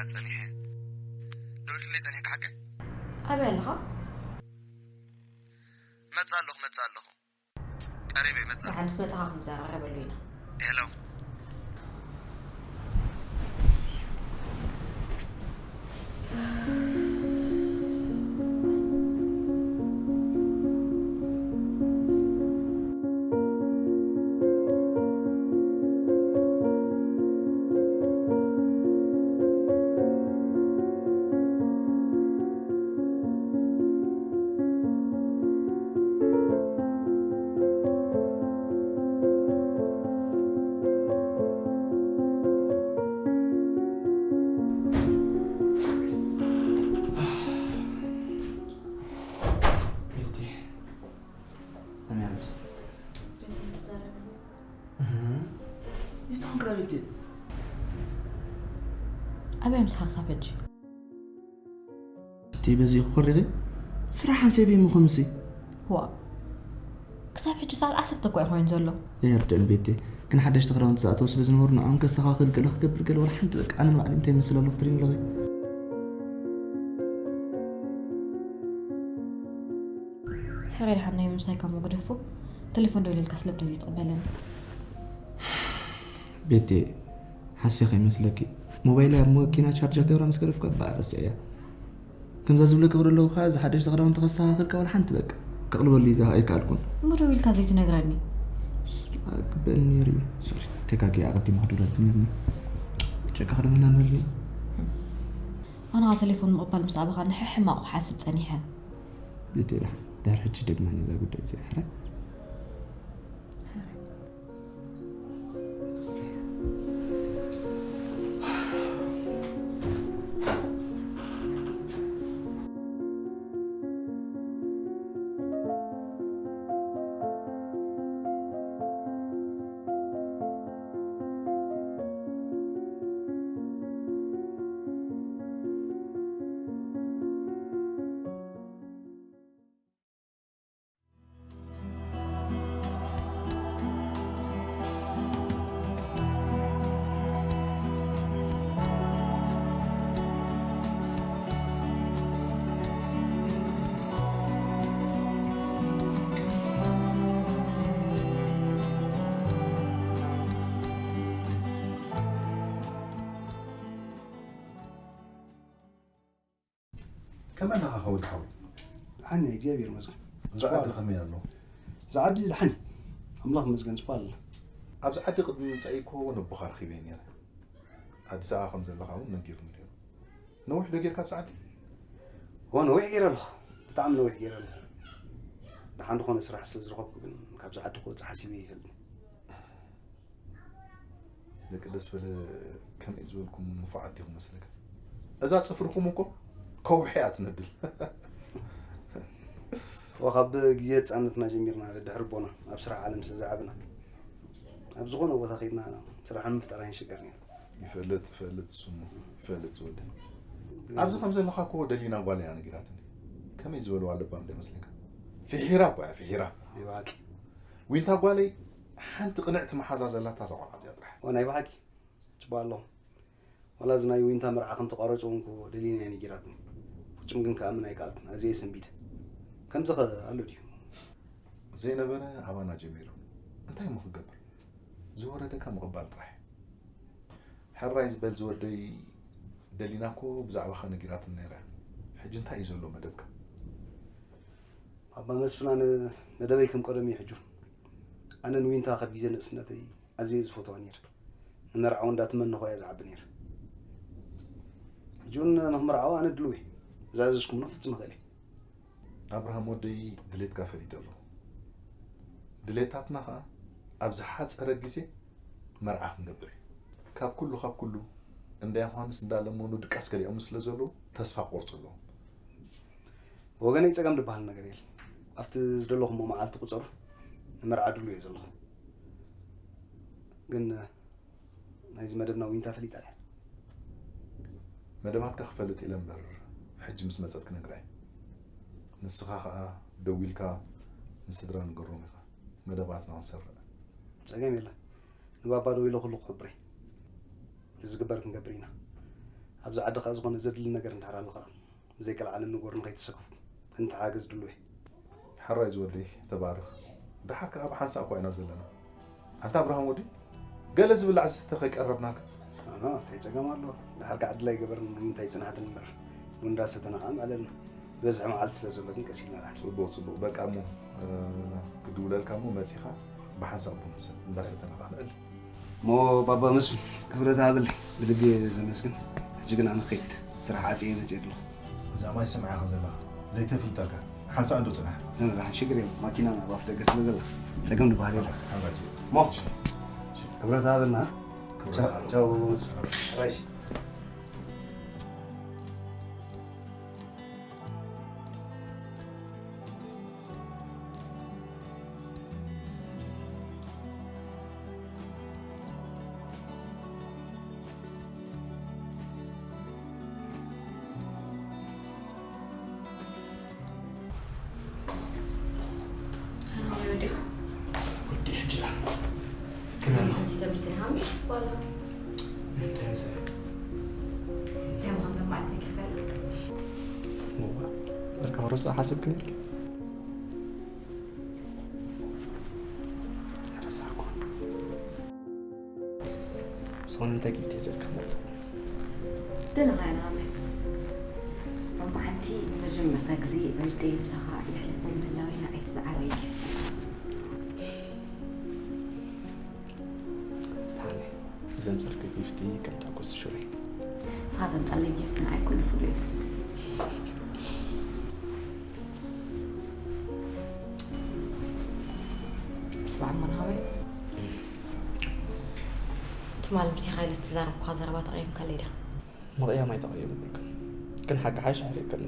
ጸኒሐ። ደውልክለይ ጸኒሕካ ሓቀይ? ኣበይ ኣለኻ? መጽእ ኣለኹ፣ መጽእ ኣለኹ። ቀሪበ ይመጽእ። ደሓን ምስ መጻኻ ክንዘራረበሉ ኢና። ሄሎ። ቤቲ፣ ከመይ ኣምሲ? እህ፣ ይትኾን ክላ ቤቲ? ኣበይ ኣምስኻ ክሳብ ሕጂ? እቲ በዚ ክኾሪኺ ስራሕ ሓምሴ ቤ ምኾኑሲ? ዋ፣ ክሳብ ሕጂ ሰዓት ዓሰርተ እኮ እዩ ኮይኑ ዘሎ። የርድእን ቤቲ፣ ግን ሓደሽቲ ክዳውንቲ ዝኣተው ስለ ዝነበሩ ንዖም ከስተኻኽል ገለ ክገብር ገለ ወላ ሓንቲ በቃ ኣነ ንባዕለይ እንታይ ይመስል ኣለኹ ትሪኒ ኣለኺ። ሕራይ ድሓን ናይ ምምሳይ ካብ መጉደፎ ቴሌፎን ደውለልካ ስለምንታይ ዘይትቕበለኒ? ቤቲ፣ ሓሴ ከይመስለኪ ሞባይለይ ኣብ መኪና ቻርጃ ገብራ ምስ ገደፍካ በኣ ረስዐያ። ከምዛ ዝብለኪ ክብሪ ኣለኹ ከኣ፣ እዚ ሓደሽቲ ክዳውንቲ ከስተኻኽል ካብ ሓንቲ በቃ ከቕልበሉ ኣይከኣልኩን። እሞ ደው ኢልካ ዘይትነግረኒ? ግበን ነይሩ እዩ። ሶሪ፣ ተጋጊየ ኣቐዲመ ክድውለልኪ ነይርኒ። ብጨካ ክደመና ንበልኒ። ኣነ ኸኣ ቴሌፎን ምቕባል ምስ ኣበኻ ንሕሕማቑ ክሓስብ ጸኒሐ። ቤቴላ፣ ድሕሪ ሕጂ ደግማ ነዛ ጉዳይ እዚኣ ሕራይ። ከመይ ኣለኻ ወዲ ሓወይ? ደሓን እየ፣ እግዚኣብሔር ይመስገን። እዚ ዓዲ ከመይ ኣሎ? እዚ ዓዲ ደሓን እዩ። ኣምላኽ ይመስገን፣ ጽቡቕ ኣሎ። ኣብዚ ዓዲ ቅድሚ ምምጻእይ እኮ ነቦኻ ረኺበዮ ነይረ። ኣዲስ ኣበባ ከም ዘለኻ እውን ነጊሩኒ ነይሩ። ነዊሕ ዶ ጌርካ ኣብዚ ዓዲ? እወ፣ ነዊሕ ገይረ ኣለኹ። ብጣዕሚ ነዊሕ ገይረ ኣለኹ። ደሓን ዝኾነ ስራሕ ስለ ዝረኸብኩ ግን ካብዚ ዓዲ ክወጽእ ሓሲበ ኣይፈልጥን። ደቂ ደስ በለ ከመይ ዝበልኩም ንፉዓት ኢኹም መስለካ። እዛ ጽፍርኹም እኮ ከውሒ እያ ትነድል። እወ፣ ካብ ግዜ ህጻንነትና ጀሚርና ድሕሪ ኣቦና ኣብ ስራሕ ዓለም ስለ ዝዓበና ኣብ ዝኾነ ቦታ ከይድና ስራሕ ንምፍጣር ኣይንሽገርን ኢና። ይፈልጥ፣ ይፈልጥ፣ ስሙ ይፈልጥ ዝወደ። ኣብዚ ከም ዘለኻ እኮ ደሊና ጓል እያ ነጊራትኒ። ከመይ ዝበልዋ ለባም ዶ ይመስለካ? ፍሒራ እኮ እያ፣ ፍሒራ። ናይ ብሓቂ። ዊንታ ጓለይ ሓንቲ ቅንዕቲ መሓዛ ዘላታ እዛ ቆልዓ እዚኣ ጥራሕ። ኦ፣ ናይ ብሓቂ። ጽቡቕ ኣለኹም። ዋላ እዚ ናይ ዊንታ መርዓ ከም ተቋረጹ እውን እኮ ደሊና እያ ነጊራትኒ። ፍጹም ግን ክኣምን ኣይከኣልኩን። ኣዝየ ስንቢደ። ከምዚ ኸ ኣሎ ድዩ? ዘይነበረ ኣባና ጀሚሩ። እንታይ እሞ ክገብር? ዝወረደካ ምቕባል ጥራሕ። ሕራይ ዝበል ዝወደይ፣ ደሊና እኮ ብዛዕባኻ ነጊራትኒ ነይራ። ሕጂ እንታይ እዩ ዘሎ መደብካ? ኣባ መስፍን፣ ኣነ መደበይ ከም ቀደሙ እዩ ሕጂ። ኣነ ንዊንታ ካብ ግዜ ንእስነተይ ኣዝየ ዝፈትዋ ነይረ። ንመርዓዊ እንዳተመነኹ እያ ዝዓቢ ነይረ። ሕጂ እውን ንኽምርዓዋ ኣነ ድሉው እየ። ዝኣዘዝኩምኒ ክፍጽም እኽእል እየ። ኣብርሃም ወደይ፣ ድሌትካ ፈሊጠ ኣለኹ። ድሌታትና ኸኣ ኣብ ዝሓጸረ ግዜ መርዓ ክንገብር እዩ። ካብ ኩሉ፣ ካብ ኩሉ እንዳ ዮሃንስ እንዳ ለመኑ ድቃስ ገሊኦምሉ ስለ ዘለዉ ተስፋ ክቆርጹ ኣለዎም። ብወገነይ ጸገም ዝበሃል ነገር የለን። ኣብቲ ዝደለኹሞ መዓልቲ ቁጸሩ፣ ንመርዓ ድሉው እየ ዘለኹ። ግን ናይዚ መደብና ዊንታ ፈሊጣ ድያ? መደባትካ ክፈልጥ ኢለ እምበር፣ ሕጂ ምስ መጸት ክነግራ እየ። ንስኻ ኸኣ ደዊልካ ንስድራ ንገሮም ኢኻ፣ መደባትና ክንሰርዕ። ጸገም የለን። ንባባ ደዊለ ኩሉ ክሕብሮ እየ። እቲ ዝግበር ክንገብር ኢና። ኣብዚ ዓዲ ከኣ ዝኾነ ዘድሊ ነገር እንድሕር ኣሎ ከኣ፣ ብዘይ ቀልዓለም ንገሩኒ፣ ከይትሰከፉ። እንተ ሓገዝ ድሉው እየ። ሕራይ ዝወደይ፣ ተባረኽ። ደሓር ከኣ ብሓንሳእ እኳ ኢና ዘለና። ኣንታ ኣብርሃም ወዲ፣ ገለ ዝብላዕ ዝስተ ከይቀረብናካ። ኣና፣ እንታይ ጸገም ኣሎ? ደሓር ከኣ ዕድል ኣይገበርን፣ እንታይ ጽንሓትን እምበር። ቡን እንዳሰተና ከኣ ምዕለልና። ዝበዝሐ መዓልቲ ስለ ዘሎ ግን ቀስ ኢልና ደሓን። ጽቡቕ፣ ጽቡቕ። በቃ እሞ፣ እ፣ ክድውለልካ እሞ መጺኻ ብሓንሳብ ቡን እንዳሰተና ከኣ ንዕለል። እሞ ባባ መስፍን፣ ክብረት ሃበለይ። ብልቢ እየ ዘመስግን። ሕጂ ግን ኣነ ክኸይድ፣ ስራሕ ዓጽየ እየ መጽየ ዘለኹ። እዛ ማይ ሰሚዓኻ ዘለኻ፣ ዘይተፍልጠልካ፣ ሓንሳእ እንዶ ጽናሕ። እም፣ ደሓን ሽግር የለን። ማኪና ኣብ ኣፍ ደገ ስለ ዘላ፣ ጸገም ዝበሃል የለን። ሓራጅ። እሞ፣ እሺ። ክብረት ሃበልና። ክብረት ቻው፣ ሃበልና። ቻው። ራይሽ። ወዲ ሕጂ ከመይ ኣለኹ? ሓንቲ ተምስል ሃምሽ ትባላ። እንታይ ምሳሌ? እንታይ ምዃን ሎም መዓልቲ ይክፈል? እዋ፣ በቃ ወረሳ ሓሰብ ግን የለ። ረሳዕኩ። ዝኾነ እንታይ ጊፍት ሒዘልካ መጽእ? ዝደለኻዮ ንሃመ። ሎም መዓልቲ ንመጀመርታ ግዜ በርደይ ምሳኻ የሕልፎ ምህላወይ ንዓይ እቲ ዝዓበየ ጊፍት እዩ። ብጣዕሚ ዘምጸልኪ ጊፍቲ ከም ዳጎስ ሽሮይ። ንስኻ ተምጸለይ ጊፍቲ ንዓይ ኩሉ ፍሉይ እዩ። ስማዕ እሞ ንሃመ። ትማል ምሴኻ ኢለ ዝተዛረብኩኻ ዘረባ ተቐይምካለይ ዳ? ምቕያም ኣይተቐየምኩልክን። ግን ሓቂ ሓይሽ ኣሕሪቕክኒ።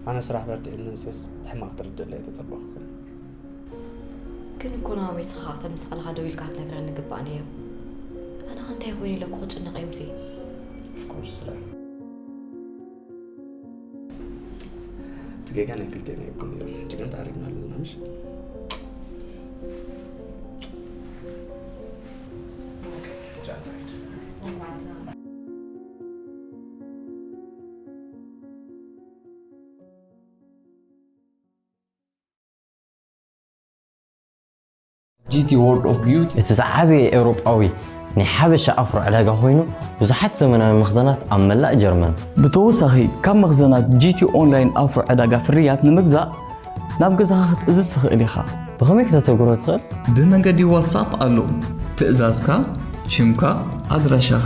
ኣነ ስራሕ በርቲዕኒ ምሴስ ብሕማቕ ትርድእለይ ኣይተጸበኹክን። ግን እኮ ንሃመ ንስኻ ኻብቶም ምስ ቃልኻ ደው ኢልካ ክትነግረኒ ግባእ ነይሩ። ኣነ ኸ እንታይ ኮይኑ ኢለ እኮ ክጭነቕ እየ ምሴ። Of course ስለ እቲ ጌጋ ናይ ክልቴና ይኩን እዩ። ሕጂ ግን ተኣሪምና ኣለና ምሽ? ጂ ቲ World of Beauty እቲ ዝዓበየ ኤውሮጳዊ ናይ ሓበሻ ኣፍሮ ዕዳጋ ኮይኑ፣ ብዙሓት ዘመናዊ መኽዘናት ኣብ መላእ ጀርመን። ብተወሳኺ፣ ካብ መኽዘናት ጂ ቲ ኦንላይን ኣፍሮ ዕዳጋ ፍርያት ንምግዛእ ናብ ገዛኻ ክትእዝዝ ትኽእል ኢኻ። ብኸመይ ከተተግብሮ ትኽእል? ብመንገዲ ዋትሳፕ ኣሎ። ትእዛዝካ፣ ሽምካ፣ ኣድራሻኻ፣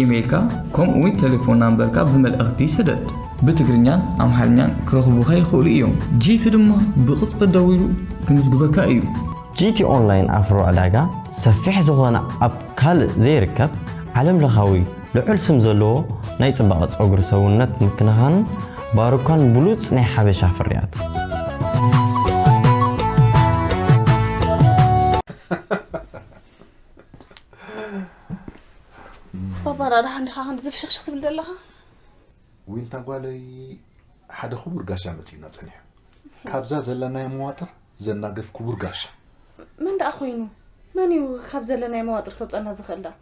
ኢሜይልካ፣ ከምኡ እውን ቴሌፎን ናምበርካ ብመልእኽቲ ስደድ። ብትግርኛን ኣምሓርኛን ክረኽቡኻ ይኽእሉ እዮም። ጂ ቲ ድማ ብቕጽበት ደዊሉ ክምዝግበካ እዩ። ጂ ቲ ኦንላይን ኣፍሮ ዕዳጋ ሰፊሕ ዝኾነ ኣብ ካልእ ዘይርከብ ዓለም ለኻዊ ልዑል ስም ዘለዎ ናይ ጽባቐ ጸጉሪ ሰውነት ምክንኻንን ባሩካን ብሉጽ ናይ ሓበሻ ፍርያት። ባባ፣ ደኣ ደሓን ዲኻ? ክንድዚ ፍሽኽሽኽ ትብል ዘለኻ? ዊንታ ጓለይ፣ ሓደ ክቡር ጋሻ መጺእና ጸኒሑ። ካብዛ ዘለናዮ መዋጥር ዘናገፍ ክቡር ጋሻ። መን ደኣ ኮይኑ? መን እዩ ካብ ዘለናዮ መዋጥር ከውጸና ዝኽእል ደኣ?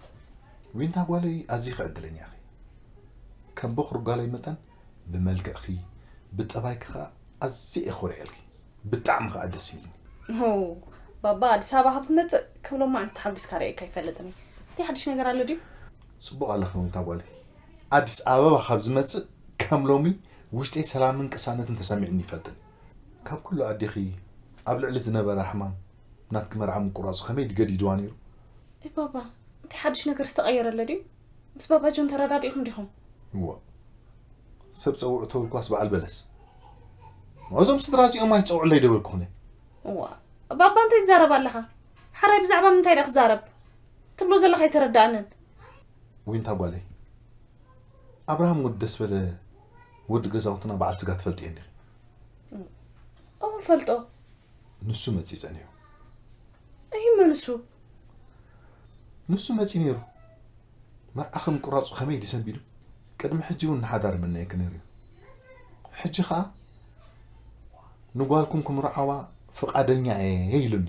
ዊንታ ጓለይ፣ ኣዚኺ ዕድለኛ ኢኺ። ከም በኹሪ ጓለይ መጠን ብመልክዕኺ፣ ብጠባይኪ ኸኣ ኣዝየ እየ ኮሪዐልኪ። ብጣዕሚ ኸኣ ደስ ኢሉኒ። ሆ፣ ባባ ኣዲስ ኣበባ ካብ ትመጽእ ከም ሎማዓንቲ ተሓጒስካ ርእየካ ኣይፈልጥን እየ። እንታይ ሓድሽ ነገር ኣሎ ድዩ? ጽቡቕ ኣለኺ ዊንታ ጓለይ። ኣዲስ ኣበባ ካብ ዝመጽእ ከም ሎሚ ውሽጠይ ሰላምን ቅሳነትን ተሰሚዑኒ ይፈልጥን። ካብ ኩሉ ኣዴኺ ኣብ ልዕሊ ዝነበራ ሕማም ናትኪ መርዓ ምቁራጹ ከመይ ድዩ ገዲድዋ ነይሩ? ኤ ባባ፣ እንታይ ሓድሽ ነገር ዝተቐየረ ኣሎ ድዩ? ምስ ባባ ጆን ተረዳዲእኹም ዲኹም? እዋ፣ ሰብ ጸውዑ ተበልኳስ በዓል በለስ። እዞም ስድራ እዚኦም ኣይትጸውዑለይ ደበልኩኽን። እዋ፣ ባባ እንታይ ትዛረብ ኣለኻ? ሓራይ ብዛዕባ ምንታይ ደኣ ክዛረብ? ትብሎ ዘለኻ ኣይተረዳእንን። ዊንታ ጓለይ፣ ኣብርሃም ወዲ ደስ በለ ወዲ ገዛውትና በዓል ስጋ ትፈልጥዮ እንዲኺ? እወ፣ ፈልጦ። ንሱ መጺኡ ጸኒሑ። እሂ፣ መን እሱ? ንሱ መጺኡ ነይሩ። መርዓኺ ምቁራጹ ከመይ ድዩ ሰንቢዱ? ቅድሚ ሕጂ እውን ንሓዳር ይምነየኪ ነይሩ እዩ። ሕጂ ኸኣ ንጓልኩም ክምርዓዋ ፍቓደኛ እየ ኢሉኒ።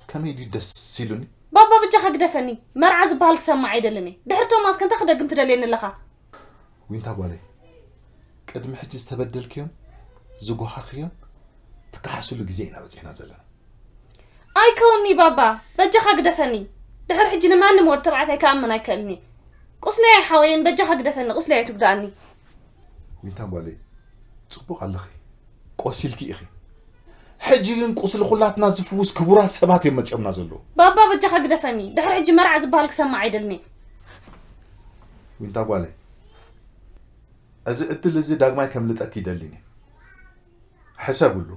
ከመይ ድዩ ደስ ኢሉኒ። ባባ፣ በጃኻ ግደፈኒ። መርዓ ዝበሃል ክሰምዕ ኣይደልን እየ። ድሕሪ ቶማስ ከ እንታይ ክደግም ትደልየኒ ኣለኻ? ዊንታ ጓለይ፣ ቅድሚ ሕጂ ዝተበደልክዮን ዝጎሃኽዮን ትከሓስሉ ግዜ ኢና በጺሕና ዘለና። ኣይከውኒ ባባ፣ በጃኻ ግደፈኒ። ድሕሪ ሕጂ ንማንም ወዲ ተባዕታይ ክኣምን ኣይክእልኒ። ቁስለይ ኣይሓወየን፣ በጃኻ ግደፈኒ፣ ቁስለይ ኣይትጉዳኣኒ። ዊንታ ጓለይ፣ ጽቡቕ ኣለኺ፣ ቆሲልኪ ኢኺ። ሕጂ ግን ቁስሊ ኩላትና ዝፍውስ ክቡራት ሰባት እዮም መጺኦምና ዘለዉ። ባባ በጃኻ ግደፈኒ፣ ድሕሪ ሕጂ መርዓ ዝበሃል ክሰምዕ ኣይደልኒ። ዊንታ ጓለይ፣ እዚ ዕድል እዚ ዳግማይ ከምልጠኪ ይደሊኒ። ሕሰብሉ።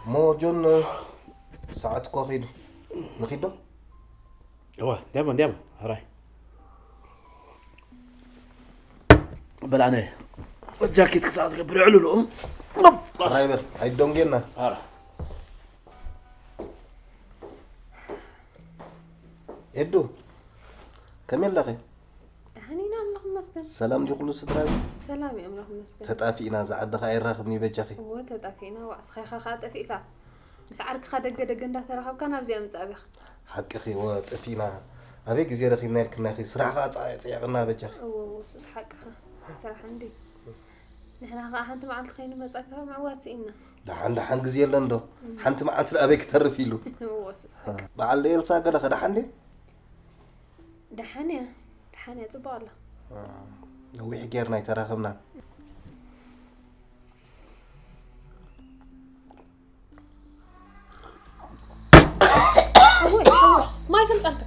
እሞ ጆን፣ ሰዓት እኮ ኸይዱ። ንኺዶ? እዋ እንዲያሞ እንዲያሞ። ሕራይ በላነ። ጃኬት ክሳዕ ዝገብር ይዕልሉ። ራይ በል ኣይዶንጌና። ኧረ ኤዱ፣ ከመይ ኣለኺ? ደሓን ኢና ኣምላኽ ይመስገን። ሰላም ድዩ ኩሉ ስድራ ቤት? ሰላም እዩ ኣምላኽ ይመስገን። ተጣፊእና፣ እዛ ዓዲ ኸኣ ኣይራኽብን እዩ በጃኺ። እወ ተጣፊእና፣ ዋእ እስኻ ኢኻ ኸኣ ጠፊእካ። ምስ ዓርክኻ ደገ ደገ እንዳተራኸብካ ናብዚኣ ምጻእ ኣቢኻ። ሓቅኺ እወ ጠፊእና። ኣበይ ግዜ ረኺብና ኢልክና ኢኺ፣ ስራሕ ኸኣ ጸ- ጸይቕና በጃኺ። እወ እወ ሱስ ሓቅኻ። ስራሕ እንድዩ። ንሕና ኸኣ ሓንቲ መዓልቲ ከይንመጻካ ምዕዋት ስኢንና። ደሓን ደሓን ግዜ ኣሎ እንዶ። ሓንቲ መዓልቲ ኣበይ ክተርፍ ኢሉ። እወ ሱስ ሓቂ። በዓል ኤልሳ ገለኸ ደሓን ድዩ? ደሓን እያ ደሓን እያ ጽቡቕ ኣላ። ነዊሕ ጌርና ኣይተራኸብናን። ሓወይ ሓወይ ማይ ከምጻልካ።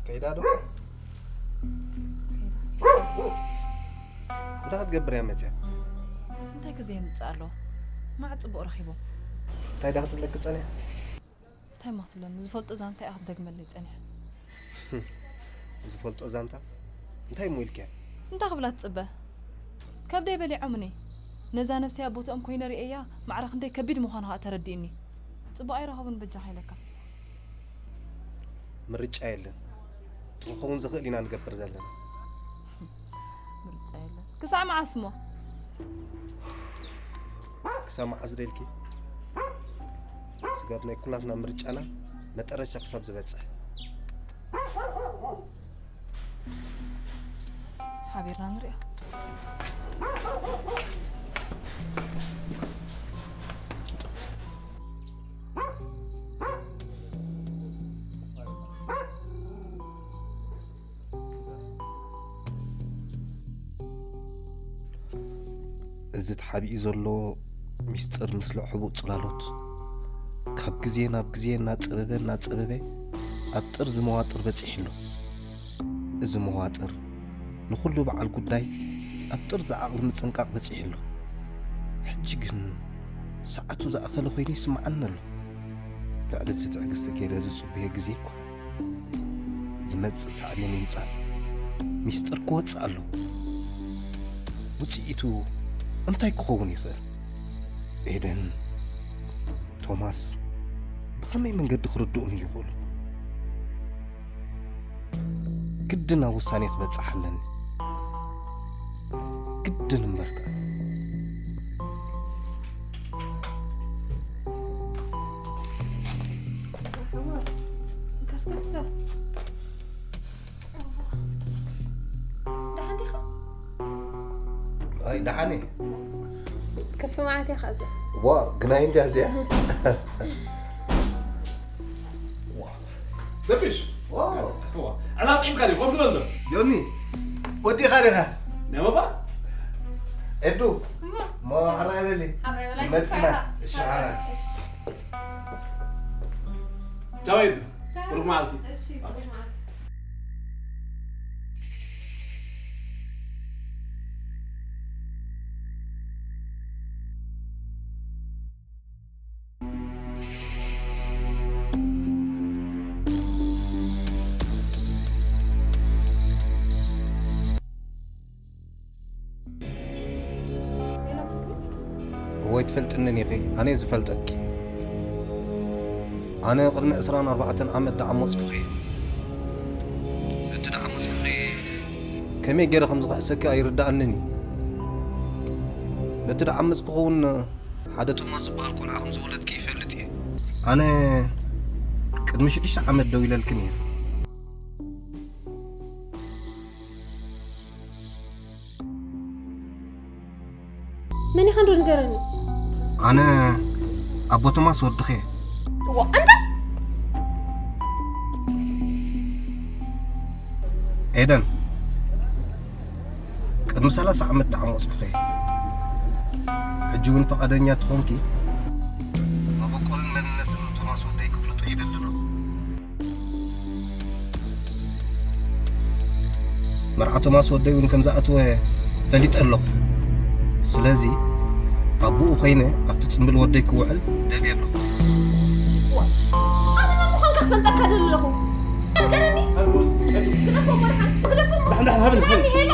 ከይዳ ዶ? እንታይ ክትገብር እያ መፅያ? እንታይ ግዜ የምፅእ ኣለዎ? ማዕ ፅቡቕ ረኺቦም። እንታይ ዳ ክትብለኪ ፀኒሓ? እንታይ እሞ ክትብለኒ? ዝፈልጦ ዛንታ እያ ክትደግመለይ ፀኒሓ። ዝፈልጦ ዛንታ? እንታይ እሞ ኢልኪያ? እንታይ ክብላ ትፅበ? ከብደይ በሊዖምኒ። ነዛ ነብሰይ ኣብ ቦትኦም ኮይነ ርእየያ ማዕረ ክንደይ ከቢድ ምዃኑ ከዓ ተረዲእኒ። ፅቡቕ ኣይረኸቡን በጃኻ ኢለካ። ምርጫ የለን። እቲ ክኸውን ዝኽእል ኢና ንገብር ዘለና። ምርጫ የለን። ክሳዕ መዓስ እሞ? ክሳብ መዓስ ዶ ኢልኪ? ስጋብ ናይ ኩላትና ምርጫና መጠረሻ ክሳብ ዝበፅሕ። ሓቢርና ንሪኦ። እዚ ተሓቢኡ ዘሎ ሚስጥር ምስለ ሕቡእ ጽላሎት ካብ ግዜ ናብ ግዜ እናጸበበ እናጸበበ ኣብ ጥርዚ መዋጥር በጺሑ ኣሎ። እዚ መዋጥር ንኹሉ በዓል ጉዳይ ኣብ ጥርዚ ዓቕሊ ምጽንቃቕ በጺሑ ኣሎ። ሕጂ ግን ሰዓቱ ዝኣኸለ ኮይኑ ይስምዓኒ ኣሎ። ልዕሊ እቲ ትዕግስቲ ገይረ ዝጽበዮ ግዜ ኣይኮነን። ዝመጽእ ሳዕቤን ይምጻእ፣ ሚስጥር ክወጽእ ኣለዎ። ውጽኢቱ እንታይ ክኸውን ይኽእል? ኤደን፣ ቶማስ ብኸመይ መንገዲ ክርድኡኒ ይኽእሉ? ግድን ኣብ ውሳኔ ክበጽሕ ኣለኒ። ግድን እምበርካ። ኣይ ደሓን እየ። ከፊ መዓት እያ ኸዚ። ዋ ግናይ እንድያ እዚኣ። ዘብሽ ዋው ዕላ ጢምካ ዲ ኮፍ በል ዶ ዮኒ ወዲኻ ዲኻ? ናይ ባባ ኤዱ ሞ ሓራይ በሊ። ሓራይ በላይ መፅና ይባላል። እሺ ሓራይ። ቻው ኤዱ ብሩክ መዓልቲ እሺ ብሩክ መዓልቲ። እወ ኣይትፈልጥንን ኢኺ ኣነ ዝፈልጠኪ። ኣነ ቅድሚ ዕስራን ኣርባዕተን ዓመት ደዓመፅኩኺ። እቲ ደዓመፅኩኺ ከመይ ገይረ ከም ዝኽሕሰኪ ኣይርድኣንን እዩ። በቲ ደዓመፅኩኺ እውን ሓደ ቶማስ ዝበሃል ቆልዓ ከም ዝወለድኪ ይፈልጥ እየ። ኣነ ቅድሚ ሽዱሽተ ዓመት ደዊለልክን እየ። መን ኢኻ እንዶ ንገረኒ። ኣነ ኣቦ ቶማስ ወድኺ እየ። ዋ እንታይ? ኤደን ቅድሚ ሰላሳ ዓመት ተዓሞፅኩኺ። ሕጂ እውን ፈቓደኛ ትኾንኪ? መበቆልን መንነትን ቶማስ ወደይ ክፍልጦ ይደሊ ኣለኹ። መርዓ ቶማስ ወደይ እውን ከም ዝኣተወ ፈሊጠ ኣለኹ። ስለዚ ኣቦኡ ኮይነ ኣብቲ ፅምብል ወደይ ክውዕል ደልየ ኣለኹ። ኣነ መን ምዃንካ ክፈልጠካ ደሊ ኣለኹ። ኣልቀረኒ። ግደፎ መርሓን ግደፎ ዳሕን ዳሕን ሃብን መርሓን ሄሎ።